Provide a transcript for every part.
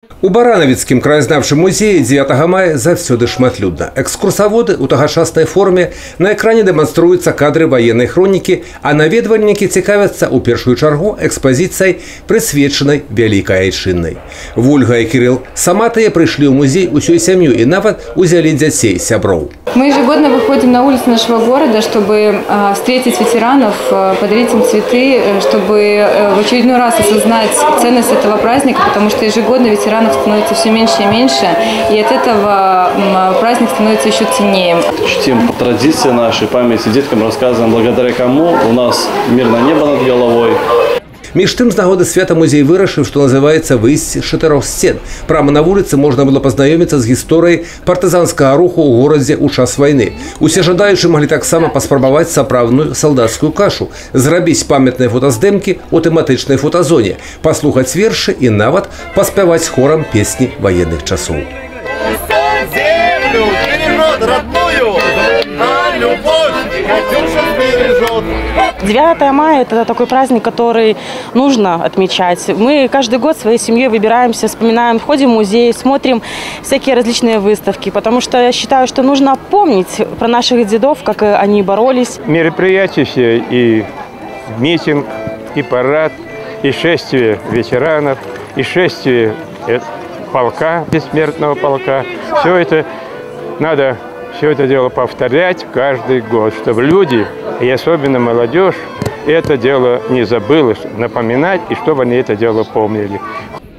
У Баранавіцкім краязнаўчым музеі 9 мая заўсёды шматлюдна. Экскурсаводы ў тагачаснай форме, на экране дэманструюцца кадры ваеннай хронікі, а наведвальнікі цікавяцца ў першую чаргу экспазіцыяй, прысвечанай Вялікай Айчыннай. Вольга і Кірыл Саматыя прыйшлі ў музей усёй сям'ёй і нават узялі дзяцей сяброў. Мы ежегодно выходим на улицы нашего города, чтобы встретить ветеранов, подарить им цветы, чтобы в очередной раз осознать ценность этого праздника, потому что ежегодно ветеранов становится все меньше и меньше, и от этого праздник становится еще ценнее. Чтим традиции нашей, памяти деткам рассказываем, благодаря кому у нас мирное небо над головой. Між тым, з нагоды свята музей вырашыў, што называецца, выйсці з чатырох сцен. Прама на вуліцы можна было пазнаёміцца з гісторыяй партызанскага руху ў горадзе ў час вайны. Усе жадаючыя маглі таксама паспрабаваць сапраўдную салдацкую кашу, зрабіць памятныя фотаздымкі ў тэматычнай фотазоне, паслухаць вершы і нават паспяваць хорам песні ваенных часоў. Землю бережет родную, а любовь Катюша сбережет. 9 мая – это такой праздник, который нужно отмечать. Мы каждый год своей семьей выбираемся, вспоминаем, ходим в музей, смотрим всякие различные выставки, потому что я считаю, что нужно помнить про наших дедов, как они боролись. Мероприятия все, и митинг, и парад, и шествие ветеранов, и шествие полка, бессмертного полка. Все это надо, все это дело повторять каждый год, чтобы люди, и особенно молодежь, это дело не забыла, напоминать, и чтобы они это дело помнили.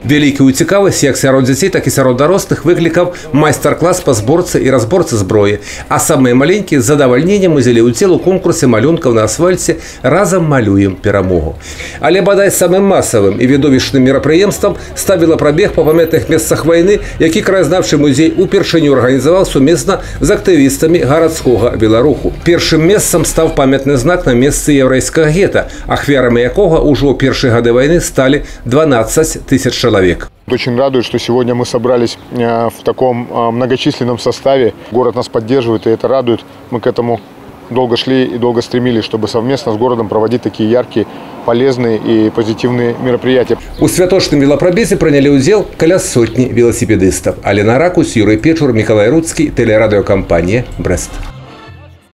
Вялікую цікавасць як сярод дзяцей, так і сярод дарослых выклікаў майстар-клас па зборцы і разборцы зброі. А самыя маленькія з задавальненнем узялі ўдзел у конкурсе малюнкаў на асфальце «Разам малюем перамогу». Але бадай самым масавым і відовішчным мерапрыемствам стаў велапрабег па памятных месцах вайны, які краязнаўчы музей упершыню арганізаваў сумесна з актывістамі гарадскога веларуху. Першым месцам стаў памятны знак на месцы яўрэйскага гета, ахвярамі якога ўжо ў першыя гады вайны сталі 12 тысяч чалавек. Очень радует, что сегодня мы собрались в таком многочисленном составе. Город нас поддерживает, и это радует. Мы к этому долго шли и долго стремились, чтобы совместно с городом проводить такие яркие, полезные и позитивные мероприятия. У святочным велапрабезе прынялі ўдзел каля сотні веласіпедыстаў. Алена Ракус, Юрый Печур, Мікалай Руцкі, тэлерадыёкампанія «Брэст».